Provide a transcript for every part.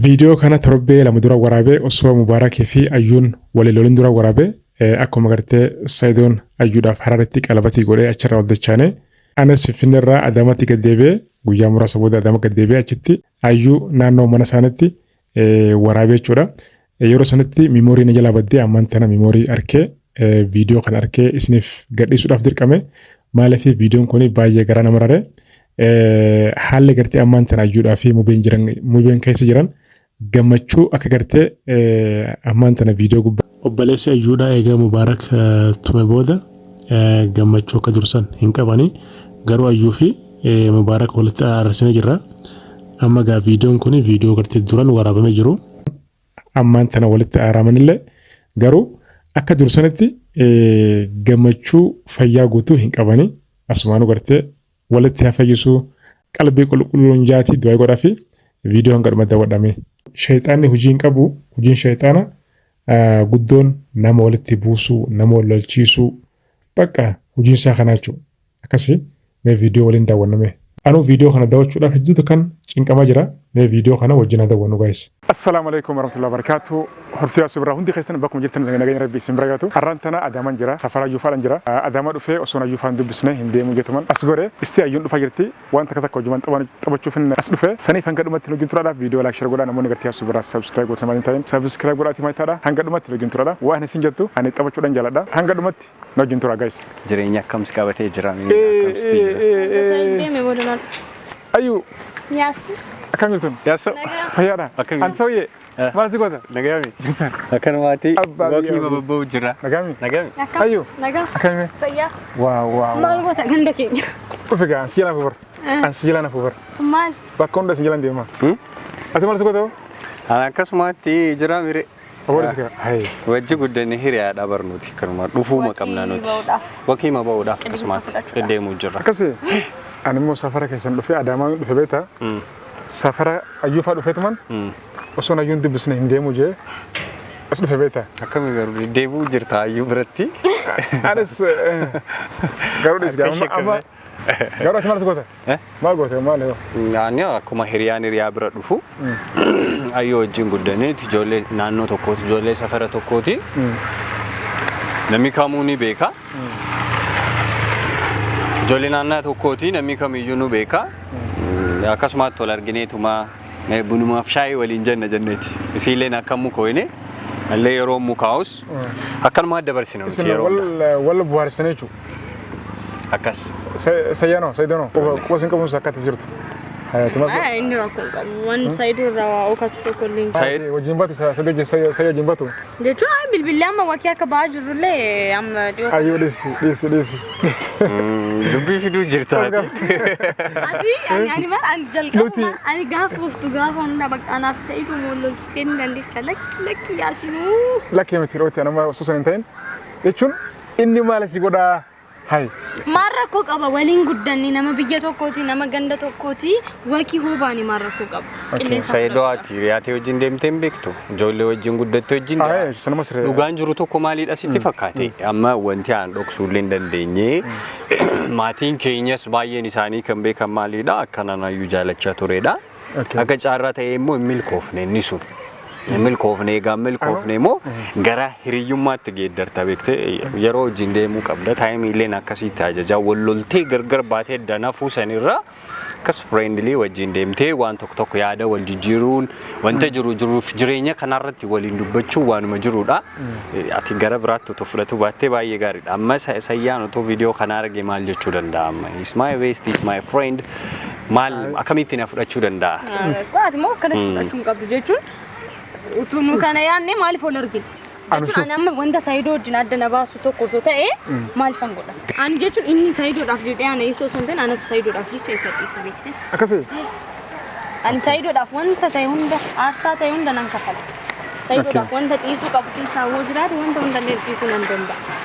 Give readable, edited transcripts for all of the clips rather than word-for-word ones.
Viidiyoo kana torbee 2 dura waraabee, osoo Mubaarakii fi Ayyuun waliin lolin dura waraabee. Akkuma gartee Sayidoon Ayyuudhaaf Hararitti qalabatii godhee achirraa ol dachaane, anis Finfinneerraa Adaamatti gad deebi'ee, guyyaa muraasa booda Adaama gad deebi'ee, achitti Ayyuu naannoo mana isaaniitti waraabee jechuudha. Yeroo sanatti memory na jalaa baddee, ammaan tana memory arkee, viidiyoo kana arkee isiniif gadhiisuudhaaf dirqame. Maaliif, viidiyoon kun baay'ee garaa nama rare. Haalli gartee ammaan tana Ayyuudhaa fi Mubeen jiran, Mubeen keessa jiran, gammachuu akka gartee ammaan tana viidiyoo gubbaa. Obboleessi Ayyuudhaa eega Mubaarak tume booda gammachuu akka dursan hin qabani. Garuu Ayyuu fi Mubaarak walitti araarsinee jirra. Amma gaa viidiyoon kun viidiyoo gartee duran waraabamee jiru. Ammaan tana walitti araaramanillee garuu akka dursanitti gammachuu fayyaa guutuu hin qabani. Asumaanuu gartee walitti haa fayyisuu, qalbii qulqulluun jaatii du'aa godhaa fi viidiyoo hanga dhuma daawwadhame. Shayxaanni hojii hin qabu, hojiin shayxaana guddoon nama walitti buusuu, nama wal lolchiisuu, bakka hojiin isaa kanaa jechuudha. Akkasii mee viidiyoo waliin daawwanname. Anuu viidiyoo kana daawwachuudhaaf hedduutu kan cinqamaa jira. Mee viidiyoo kana wajjin haa daawwannu, guys. Assalaamu alaikum warahmatullahi wabarakatuh. Horsiyaa Subraa, hundi keessan bakkuma jirtan nageenya Rabbii isin bira gaatu. Har'aan tana Adaamaan jira. Safara Ayyuufaadhaan jira. Adaama dhufee osoon Ayyuufaan dubbisne hin deemu jetuman as gore. Isti Ayyuun dhufaa jirti. Waan takka takka wajjumaan taphachuuf as dhufe. Saniif hanga dhumatti wajjin turaadha. Viidiyoo like, share godhaa. Namoonni gartee Subraa subscribe gootan maal hin ta'in, subscribe godhaatii maal taadha. Hanga dhumatti wajjin turaadha. Waan isin jettu ani taphachuudhaan jaaladha. Hanga dhumatti na wajjin turaa, guys. Jireenya akkams qabatee jira? Akkamsitti jira? Saayid deeme booda naan dhufe. Ayyuu. Yaassi. Akkam jirtan? Yaassoo. Fayyaadha. Akkam? Anti sauyyee. Maal si goota? Nagayami. Akkanumaatti Abbaa biyya wakii hojii. babba'u jira. Nagami. Nagami. Akkam? Ayyuu. Nagaa. Akkami? Fayyaa. Waa waa. Maal goota ganda keenya? Dhufe gaa, ansi jalaan fubar. Ansi jalaan fubar. Maal? Bakka hunda si jalaan deema. Ati maal si goota? Ani akkasumaatti jira mire. Obboleessi si gaa. Hayi. Wajji guddanne, hiriyaadha barnuuti. Kanuma dhufuu qabna nuti. Ba'uudhaaf. Wakiima ba'uudhaaf akkasumaatti fudhachuudhaaf. deddeemuu jirra. Akkasi. Ani immoo safara keessan dhufee, Adaamaa dhufe beektaa? Safara Ayyuufaa dhufeetuman osoon Ayyuun dubbisne hin deemu jee as dhufe beektaa? Akkami garuu deddeebi'uu jirta Ayyuu biratti? Anis garuu dhis gaa, amma garuu ati maal si goota? Eh? Maal goote, maal yoo? Ani akkuma hiriyaan hiriyaa bira dhufu, Ayyuu wajjin guddannee, ijoollee naannoo tokkooti, ijoollee safara tokkooti. Namni kamuu ni beeka. Ijoollee naannoo tokkooti, namni kamiyyuu nu beeka. Akkasumaatti wal argineetuma bunumaaf shaayii waliin jenna jenneeti. Isiilleen akka mukoine illee yeroo mukaa'us akkanumaa dabarsina nuti Isin yeroo hunda. Wal buhaarsitanii jechuudha. Akkas. Sayyaanoo, Sayidoonoo, quba isin qabuun akkatti jirtu. Hayati mas. Maa inni rakkoo hin qabu. Waan Saayidoo irraa waa ookatu tokko illee hin jiru. Sayid- Wajjin baatu, Sayidoo wajjin baatu. Jechuun ay bilbillee amma wakii akka ba'aa jirrullee amma dhiyoo. Ayyuu, dhisi dhisi dhisi. Dubbii fiduu jirta ati. Ati ani bar ani jalqabuma Nuti- ani gaafa uftu gaafa hunda bakka anaaf Saayidoo moo lolchistee ni dandeecha, lakki lakki Yaasinuu. Lakkee miti rooti, anuma osoo san hin ta'in jechuun inni maal si godhaa? Hayi. Maal rakkoo qaba? Waliin guddanne, nama biyya tokkooti, nama ganda tokkooti, wakii hoobaani maal rakkoo qaba? Qilleensa Sayidoo, fudhachuudhaaf. Ati hiriyaatee wajjin deemtee hin beektu. Ijoollee wajjin guddatte wajjin Aye, sanuma siree. Dhugaan jiru tokko maalidha sitti fakkaate? Amma wanti aan dhoksuullee hin dandeenye. Maatiin keenyas baay'een isaanii kan beekan maalidha? Akka nanayyuu jaalachaa turedha. Akka carraa ta'e immoo hin milkoofne inni sun. Hin milkoofne, egaa hin milkoofne immoo gara hiriyyummaatti geeddarta beektee, yeroo wajjin deemuu qabda. Timeiilleen akkasitti ajajaa wal loltee gargar baatee danafuu sanirraa akkas friendly wajjin deemtee waan tokko tokko yaada wal jijjiiruun, wanta jiru jiruuf jireenya kanarratti waliin dubbachuun waanuma jirudha. Ati gara biraatti otoo fudhatu baattee baay'ee gaariidha. Amma Sayyaan otoo viidiyoo kana arge maal jechuu danda'a amma? Is my best, is my friend. Maal akkamitti na fudhachuu danda'a? Ati immoo akkanatti fudhachuu hin qabdu, jechuun utuu nu kana yaadne maaliif ol argina? Anu Jechuun ani amma wanta Saayidoo wajjin adda na baasu tokko osoo ta'e maaliifan godha? Ani jechuun inni Saayidoodhaaf jedhee ana dhiisuu osoo hin ta'in, anatu Saayidoodhaaf jecha isa dhiisa, beekte. Akkasii. Ani Saayidoodhaaf wanta ta'e hunda, aarsaa ta'e hunda nan kafala. Saayidoodhaaf wanta dhiisuu qabu keessaa yoo jiraate, wanta hunda illee dhiisuu nan danda'a.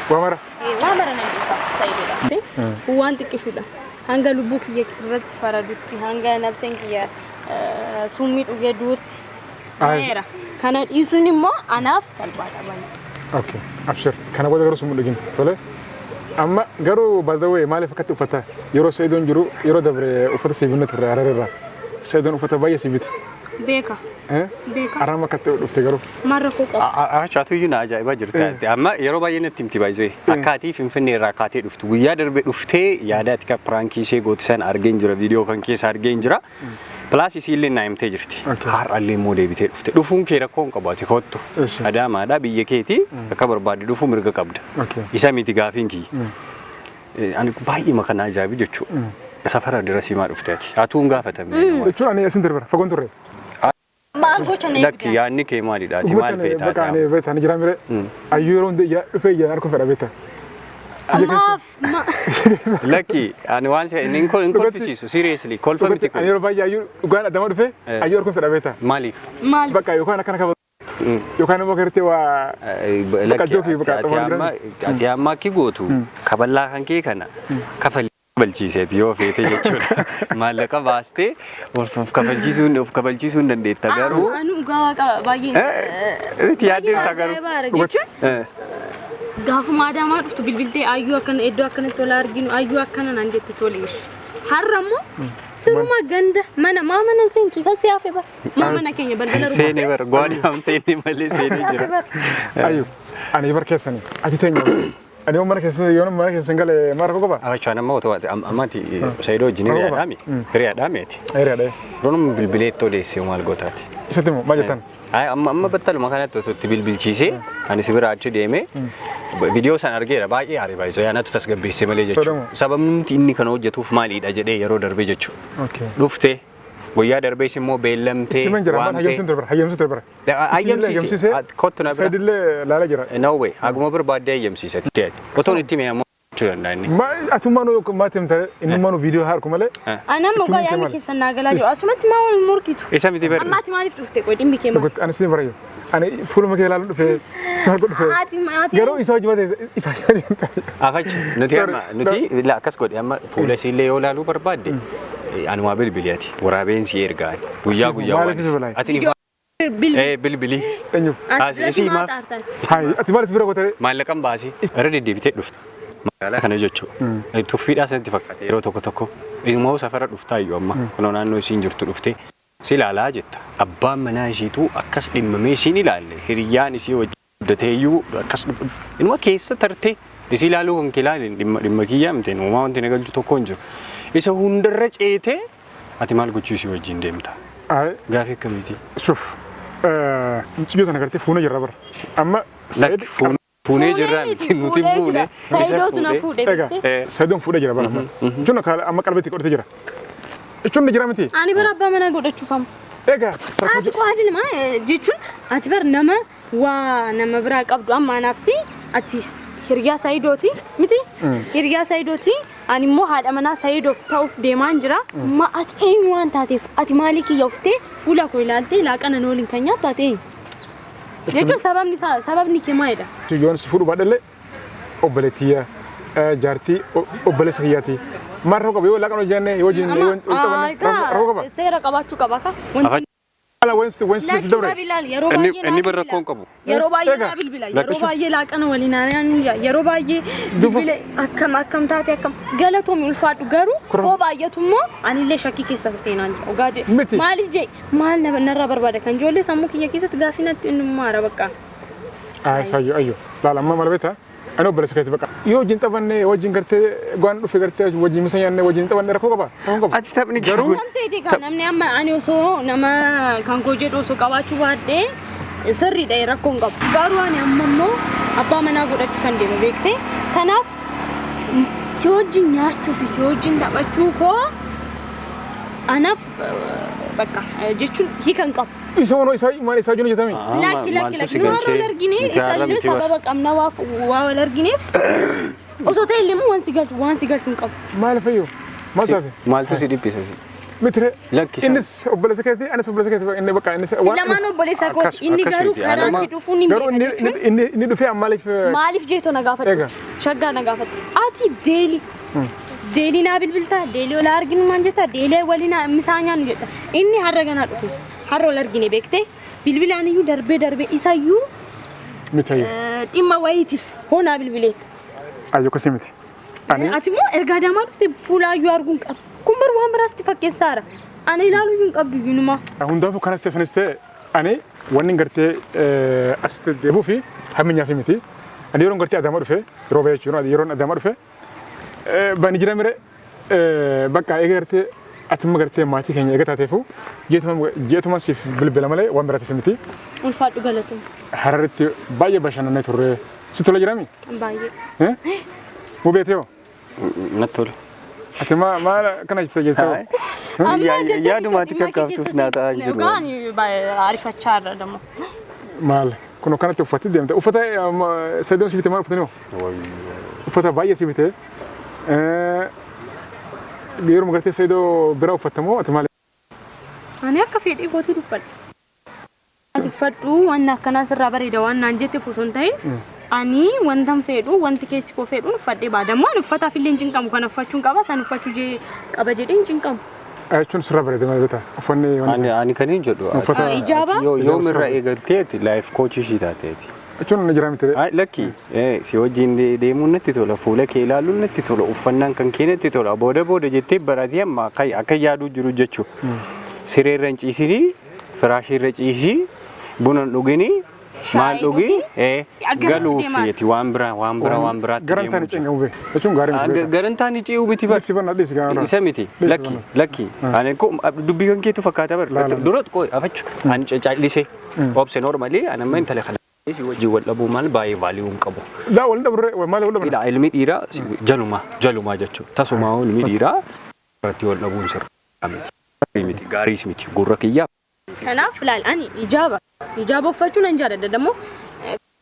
Waa mara. Waa mara nan dhiisaaf Saayidoodhaaf. Waan xiqqishuudha. Hanga lubbuu kiyya irratti faradutti, hanga nabseen kiyya summii dhugee du'utti ta'eera. Kana dhiisuun immoo anaaf salphaadha baay'ee. Okay. Abshir. Kana booda garuu summuu dhugin. Tole. Amma garuu by the way, maaliif akkatti uffata yeroo Sayidoon jiru, yeroo dabre uffata sii binne turre Hararerraa. Sayidoon uffata baay'ee sii bite. Beeka. Beekaa. Araama akkatti dhufte garuu. Maal rakkoo qaba? Achaatu iyyuu na ajaa'ibaa jirta. Amma yeroo baay'ee natti himti baay'ee. Akkaatii Finfinnee irraa kaatee dhuftu. Guyyaa darbe dhuftee yaada ati kan prankii ishee goote sana argeen jira. Viidiyoo kan keessa argeen jira. Plus isiillee naa himtee jirti. Har'allee immoo deebitee dhufte. Dhufuun kee rakkoo hin qabu ati kottu. Adaamaadha biyya keeti akka barbaadde dhufuu mirga qabda. Isa miti gaafiin kiyya. Ani baay'ee kana ajaa'ibu jechuudha. Safara dira simaa dhufte ati. Atuu hin gaafatamne. Jechuun ani asin ture bara fagoon turre. Maal gocha na Lakki yaadni kee maalidha? Ati maal feetaa? Bakka ani beektaa ani jira mire. Ayyuu yeroo hunda ija dhufee ijaan arguun fedha beektaa. Maaf Lakki ani waan inni hin kolfisiisu seriously kolfa miti Ani kun. yeroo baay'ee ayyuu dhugaan adama dhufee ayyuu arguun fedha beektaa. Maaliif? Maal? Bakka yookaan akkana kaba yookaan immoo gartee waa Lakki jookii bakka ati xumura amma ati amma akki gootu kaballaa kan kee kana kafalii kabalchiiseeti yoo feete jechuudha. Maallaqa baastee of kafalchiisuu of kabalchiisuu hin dandeetta garuu. Anu dhugaa waaqa baay'ee. Itti yaaddeerta garuu. Ajaa'ibaa jechuun gaafuma Adaamaa dhuftu bilbiltee ayyuu akkana iddoo akkanatti tola arginu ayyuu akkana naan jette tole ishi. Har'a immoo siruma ganda mana maa mana hin seentu isa si hafe bara. Maa mana keenya balbala Seenee bara gwaadhaan seenee malee seenee jira. Ayyuu ani bar keessanii ati teenya ani yoo mana keessa yoo mana keessa hin gale maal rakkoo qaba? Abachaan amma otoo ati ammaati Saayidoo wajjin hiriyaadhaami. Hiriyaadhaami ati. Hiriyaadha. Roonuma bilbilee itti odeessee maal gootaati? Isatti immoo maal jettan? Ay, amma amma battaluma kanatti otoo itti bilbilchiisee ani si bira achi deemee viidiyoo san argeera baay'ee aare baay'isoo yaanatu tasgabbeesse malee jechuudha. Sodamu. Sababni inni kana hojjetuuf maalidha jedhee yeroo darbe jechuudha. Dhufte guyyaa darbees immoo beellamtee Siman jira maal hayyamsiin ture bara hayyamsiin ture bara. Hayyamsiise. Kottu na bira. Saayidillee laalaa jira. No way. Haguma barbaaddee hayyamsiise. Otoon itti mee ammoo jechuu danda'a inni. Atummaan maatti himta innummaan viidiyoo haa argu malee. Ani amma dhugaa yaadni keessan naa galaa jiru. Asumatti maa wal morkitu? Isa miti bari. Amma ati maaliif dhufte qoy dhimmi kee maal? Ani sin barayo. Ani fuuluma kee ilaalu dhufee si argu dhufee. Ati ati Garuu isa hojii matee isa hojii Afachi nuti amma nuti la akkas godhe amma fuula isiillee yoo ilaaluu barbaadde anumaa bilbili ati waraabeen si ergaa guyyaa guyyaa Maaliif isa balaaye? ati ifaa bilbil bilbili Eenyu? as biratti isii maa maaf xaartan? Hayi ati maal si bira gootee? Maallaqan baasee irra deddeebitee dhufta. Magaalaa kana jechuudha. Tuffiidhaa sanatti fakkaate yeroo tokko tokko. Inumaa safara dhuftaa iyyuu amma kunoo naannoo isiin jirtu dhuftee si ilaalaa jetta. Abbaan manaa ishiituu akkas dhimmamee isiin ilaalle hiriyyaan isii wajjin guddatee iyyuu akkas dhufu. Inuma keessa tartee isii ilaaluu kan kee ilaalin dhimma dhimma kiyyaa miti uumaa wanti na galchu tokko hin jiru. Isa hundarra ceetee ati maal gochuu isii wajjin deemta? Hayi Gaafii akkamiiti? Shuf. Mucayyoo sana gartee fuuna jirra bara. Amma Lakki fuunee jirraa miti nuti fuune. Saayidootu na fuudhe Egaa bitte. Saayidoon fuudhee jira bara amma. Jechuun amma qalbeetti godhatee jira. Jechuun ni jira miti. Ani bara abbaa manaa godhachuuf amma. Egaa Ati qo'aa ma jechuun ati bar nama waa nama biraa qabdu amma anaaf si ati hiriyaa Saayidooti miti hiriyaa Saayidooti ani immoo haadha manaa Saayidoof ta'uuf deemaan jira ma ati eenyu waan taateef ati maalii kiyya uftee fuula koo ilaaltee laaqana na waliin kan nyaattu ati eenyu jechuun sababni isaa sababni kee maalidha? Yoon si fuudhu baadhallee obboleettiyyaa jaartii obboleessa kiyyaati. Maal rakkoo qaba yoo laaqana hojjenne yoo wajjin yoo rakkoo qaba. Seera qabaachuu qaba ka wanti Ala wanti wanti si Lakkii dabre. naa bilal yeroo Inni baay'ee inni naa bira rakkoo hin bilbila. qabu. Yeroo baay'ee Egaa, naa bilbila. Yeroo lakkishu. baay'ee laaqana waliin haasa'an yeroo baay'ee bilbila akkam akkam taate akkam galatoomi ulfaadhu garuu Kurna. koo baay'atu immoo anillee shakkii keessa seenaan jira. Ogaa jee Miti. maaliif jee maal narraa barbaada kan ijoollee sammuu kiyya keessatti gaafii natti innummaara bakka. Ay saayyo ayyo. Laala amma maal beektaa? Ani obboleessa keetti bakka. Yoo wajjin taphanne wajjin gartee waan dhufe gartee wajjin misa nyaanne wajjin taphanne rakkoo qaba. Rakkoo qaba. Ati taphni Garuu- Kamseeti kan namni amma ani osoo nama kan koo jedhu osoo qabaachuu baadhee sirriidha rakkoo hin qabu. Garuu ani amma immoo abbaa manaa godhachuu kan deemu beekte. Kanaaf si wajjin nyaachuu fi si wajjin taphachuu koo anaaf bakka jechuun hiika hin qabu. Isa wanoo isa maal isaa wajjin hojjetame? Lakki lakki lakki nu warra wal argine isaallee sababa qabna waa wal argineef osoo ta'e illee immoo waan si galchu waan si galchu hin qabu. Maal fayyoo? Maal taate? Maaltu si dhiphisa si? Mitire. Lakki isa- Innis obboleessa keetti anis obboleessa keetti inni bakka innis Si lamaan obboleessa kooti Akkas- inni akkas garuu miti. karaatti Anuma- dhufuun hin Garuu beeka inni jechuun inni inni dhufee amma maaliif maaliif jeetoo na gaafatte? Egaa. Shaggaa na gaafatte. Ati daily daily naa bilbiltaa daily ol arginu naan jetta daily waliin misaa nyaannu jetta. Inni har'a ganaa dhufe har'a ol argine beekte bilbilaan iyyuu darbee darbee isayyuu miti ayyo. dhimma wayiitiif hoo naa bilbilee. Ayyo akkasii miti. Ani Ati immoo ergaa Adaamaa dhufte fuula ayyuu arguu hin qabdu. Kun bar waan biraas itti fakkeessaara. Ani ilaaluu iyyuu hin qabdu iyyuu numa. Hundaafuu kanas ta'e sanis ta'e Ani wanni gartee asitti deebuu fi hamminyaa fi miti. Ani yeroon gartee Adaamaa dhufe, yeroo bahee jechuudha, yeroon Adaamaa dhufe bani jira mire bakka eega gartee atimma gartee maatii keenya eega taateefu jeetuma siif bilbila malee waan biraatiif miti. Ulfaadhu, galatoom. Hararitti baay'ee bashannanee turre. Si tola jirami? Baay'ee. Mubeetee hoo? Natti tola. Ati maal akkana jettee jettee? Yaadumaatti kakkaaftuuf naa ta'aa hin jiru. Dhugaan ariifachaa irra dammoo. Maal kun akkanatti uffattee deemte? Uffata Sayidoon si bite maal uffatanii hoo? Uffata baay'ee si bite. Yeroo gartee Sayidoo bira uffattamoo ati maal? Ani akka fedhii kootii uffadha. Ati uffadhu, waan akkanaa sirraa bareeda waan naan jette osoo hin ta'in, ani wantan fedhu, wanti keessi koo fedhuun uffadhee baada. Immoo ani uffataaf illee hin cinqamu, kana uffachuun qaba, san uffachuu qaba jedhee hin cinqamu. Jechuun sirraa bareeda maal beektaa? Uffanni Ani ani kan hin jedhu. Uffata Ijaaba? Yoom irraa eegalteeti life coach ishii taateeti? Jechuun ni jira miti. Ay, lakki si wajjin deemuun natti tola, fuula kee ilaaluun natti tola, uffannaan kan kee natti tola, booda booda jettee baratii amma akka yaaduu jiru jechuudha. Sireerra hin ciisinii, firaashiirra ciisii, buna hin dhuginii, maal Shaayii dhugii dhugii, akkanatti galuuf deemaa. feeti waan biraa waan biraa waan biraatti Garantaan deemuu jira. cinqamu bee. Jechuun gaarii miti beektaa. Garantaan ce'uu miti bar. Miti banna dhiisi gaara. Isa miti. Dhiisi Lakki banna. lakki. Ani ko dubbii kan keetu fakkaata bar. Laala. Dura qoy afachu. Ani cacallisee. Obse normally ani amma intala kana si wajjin wal dhabuu maal baay'ee value hin qabu. Laa, wal dhaburre maal wal dhabne? Dhiira, ilmi dhiiraa jaluma jaluma jechuudha. Tasuma ilmi dhiiraa irratti wal dhabuun sirrii miti. Miti gaariis miti gurra kiyyaa. Kanaaf laal, ani ijaaba uffachuu nan jaalladha. Dammoo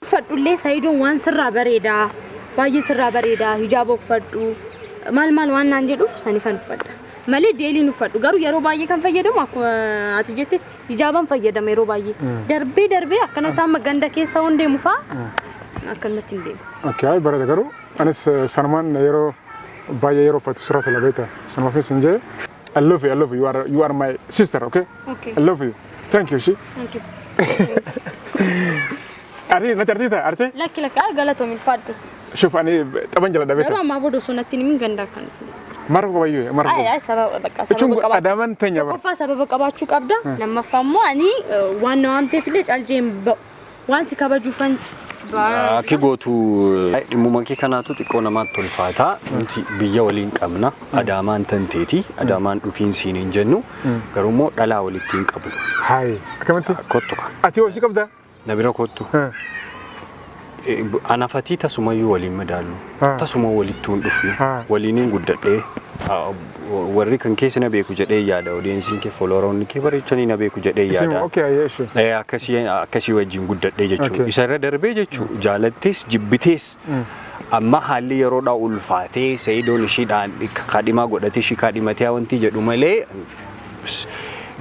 uffadhullee Sayidoon waan sirraa bareedaa, baay'ee sirraa bareedaa, hijaaba uffadhu maal maal waan naan jedhuuf sanifan uffadha. Malee dailyn uffadhu, garuu yeroo baay'ee kan fayyadamu akkuma ati jettetti hijaaban fayyadama yeroo baay'ee. Darbee darbee akkanatti amma ganda keessa waan deemu fa'aa akkanumatti hin deemu. Okay, ay bareeda, garuu anis sanumaan yeroo baay'ee yeroo uffatu sirraa tola beektaa. Sanumaafis hin jee. I love you, I love you. You are my sister, okay? Okay. I love you. Thank you, shi. Thank you. Arti, natti artita, arti? Lakki lakki, ay galatoomi, ulfaadhu. Shuf, ani taphan jala Garuu beektaa. ammaa booda osoo natti hin himin ganda akkan dhufu. Mara qabayyuu, mara Ay qaba. ay, sababa bakka Jechuun sababa qabaachuu. Adaamaan teenya bara. Tokkoffaa sababa qabaachuu qabda. Lammaffaa immoo ani waan na waamteef illee calqee hin ba'u. Waan si kabajuufan. Akki gootu dhimmuma kee kanaatu xiqqoo namaatti ulfaata. Nuti biyya waliin qabna. Adaamaan tanteeti. Adaamaan dhufiin siin hin jennu. Garuu immoo dhalaa walitti hin qabnu. Hayi, akkamitti? Kottu ka. Ati hojii qabdaa? Na bira kottu. Anafatii tasumayyuu waliin madaallu. Tasuma walitti hin dhufnu. Waliin hin guddadhee. Warri kan keessa na beeku jedhee yaada. Audienceiin kee, followeroonni kee bareechanii na beeku jedhee Isin yaada. okay, ayyee ishee. Akkasii akkasii wajjin guddadhee jechuudha. Isarra darbee jechuudha. Jaalattees jibbitees amma haalli yeroodhaa ulfaatee Sayidoon ishiidhaan kaadhimaa godhatee ishii kaadhimatee wanti jedhu malee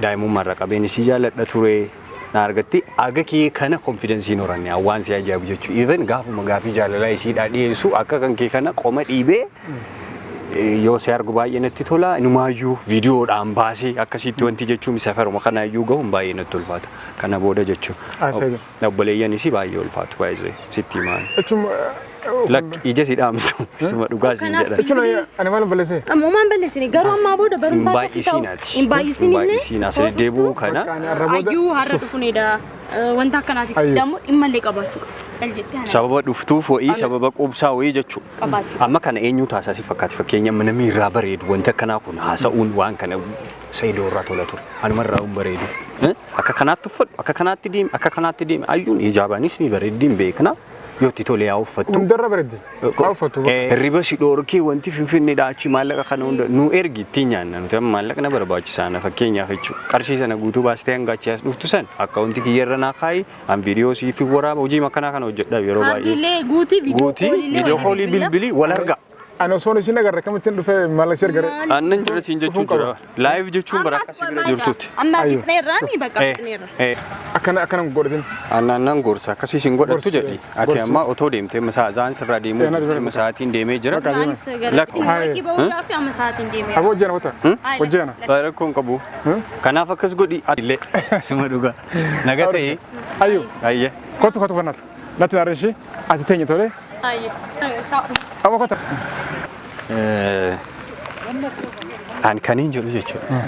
daa'imummaarra qabeen isii jaaladha ture. Na argatti aga kee kana confidence hin horanne, waan si ajaa'ibu jechuudha. Even gaafuma gaafii jaalalaa isiidhaa dhiyeessu akka kan kee kana qoma dhiibee yoo si argu baay'ee natti tola. Inumaayyuu viidiyoodhaan baasee akkasitti wanti jechuun safaruma kanaayyuu gahuun baay'ee natti ulfaata. Kana booda jechuudha. Ah, Sayido. Obboleeyyanis baay'ee ulfaatu, baay'ee sitti himaan. Jechuun Lakki, ija si dhaamsu suma dhugaa siin Kanaaf jedhan. Jechuun ani maal balleessee? Amma homaan balleessine, garuu ammaa booda barumsa Hin akkasii ta'u. baay'isiin ati. Hin baay'isiin illee. Baay'isiin as deddeebi'uu kana. Bakka ani har'a booda Ayyuu har'a dhufuunidha. Wanta akkanaatiif Ayyuu. immoo dhimma illee qabaachuu qaba. Cal jettee ana Sababa dhuftuuf wayii, sababa quubsaa wayii jechuudha. qabaachuu. Amma kana eenyu taasisaa si fakkaate? Fakkeenya amma namni irraa bareedu wanti akkanaa kun haasa'uun waan kana Sayidoo irraa tola ture. Anuma irraa hin bareedu. Akka kanaatti uffadhu, akka kanaatti deemi, akka kanaatti deemi. Ayyuun ijaabaanis ni bareeddi, hin beekna. Yoo itti tole yaa uffattu. Hundarra bareeddi. Haa uffatu. Hirriba si dhoorkee wanti Finfinneedhaa achi maallaqa kana hunda nu ergi ittiin nyaanna, nuti amma maallaqa na barbaachisaa na fakkeenyaaf jechuudha. Qarshii sana guutuu baastee hanga achi as dhuftu san akkaawuntii kiyyarra naa kaayi, an viidiyoo siif waraaba, hojii makkanaa kana hojjedha yeroo baay'ee. Kaardiilee guutii, viidiyoo Guutii kooliilee viidiyoo waliin koolii bilbila. bilbilii wal arga. Ani osoon isin agarre kamittiin dhufee maallaqa si ergare? Aannan jira siin jechuu jira. Live jechuun bara akkasii bira jirtutti. Amma Ayyuu. fixneerraa mi bakka fixneerra. Akkana akkana godhatin. Aannan gorsa akkasii siin godhattu Gorsi, jedhi. Ati gorsi. amma otoo deemtee masaazaan sirraa deemuu Seenaa jirti bira. sa'aatiin deemee jira. Bakka deema. Anis gara Lakki. wakii bahuudhaaf amma sa'aatiin deemeera. Aboo hojjana kota. Hojjana. Rakkoo hin qabu. Kanaaf akkas godhi. Illee suma dhugaa. Naga ta'e. Ayyuu. Ayyee. Kottu kottu bannaata. Natti naarra ishee ati teenya tole. Ayyee. Ciao. Aboo kota. Ani kan hin jedhu jechuudha.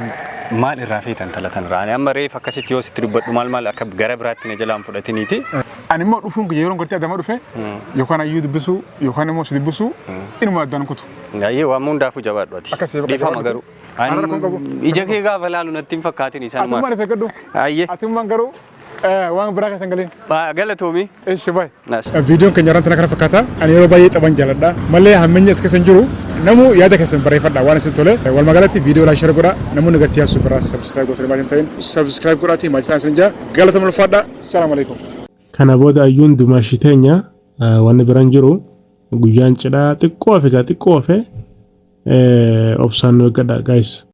Maal irraa feetan tala tanarraa? Ani amma reef akkasitti yoo sitti dubbadhu maal maal akka gara biraatti na jalaan fudhatiniiti. Ani immoo dhufuun kiyya yeroon gartee Adama dhufe yookaan ayyuu dubbisuu yookaan immoo si dubbisuu inuma addaan kutu. Ayyee waan hundaafuu jabaadhu ati. Akkasii bakka Dhiifama jabaadhu. garuu. Har'a rakkoon qabu. Ija kee gaafa laalu natti hin fakkaatin Atummaan isanumaaf. of eeggadhu. Ayyee. Atummaan garuu waan biraa keessa hin galin. Galatoomi. Ishi baay. Naas. Viidiyoon keenya irraan tana kana fakkaata. Ani yeroo baay'ee taphan jaaladha. Malee hammeenyi as keessa hin jiru. Namu yaada keessan barreeffadha waan isin tole. Walumaa galatti viidiyoo like share godha. Namoonni gartii yaasuu biraa subscribe gootanii maatiin ta'in subscribe godhaatii maatii ta'an isin jaa. Galatama ulfaadha. Salaamu alaikum. Kana booda ayyuun dumaashii teenya wanni biraan jiru guyyaan cidhaa xiqqoo hafe gaa xiqqoo hafe obsaan nu eeggadha guys.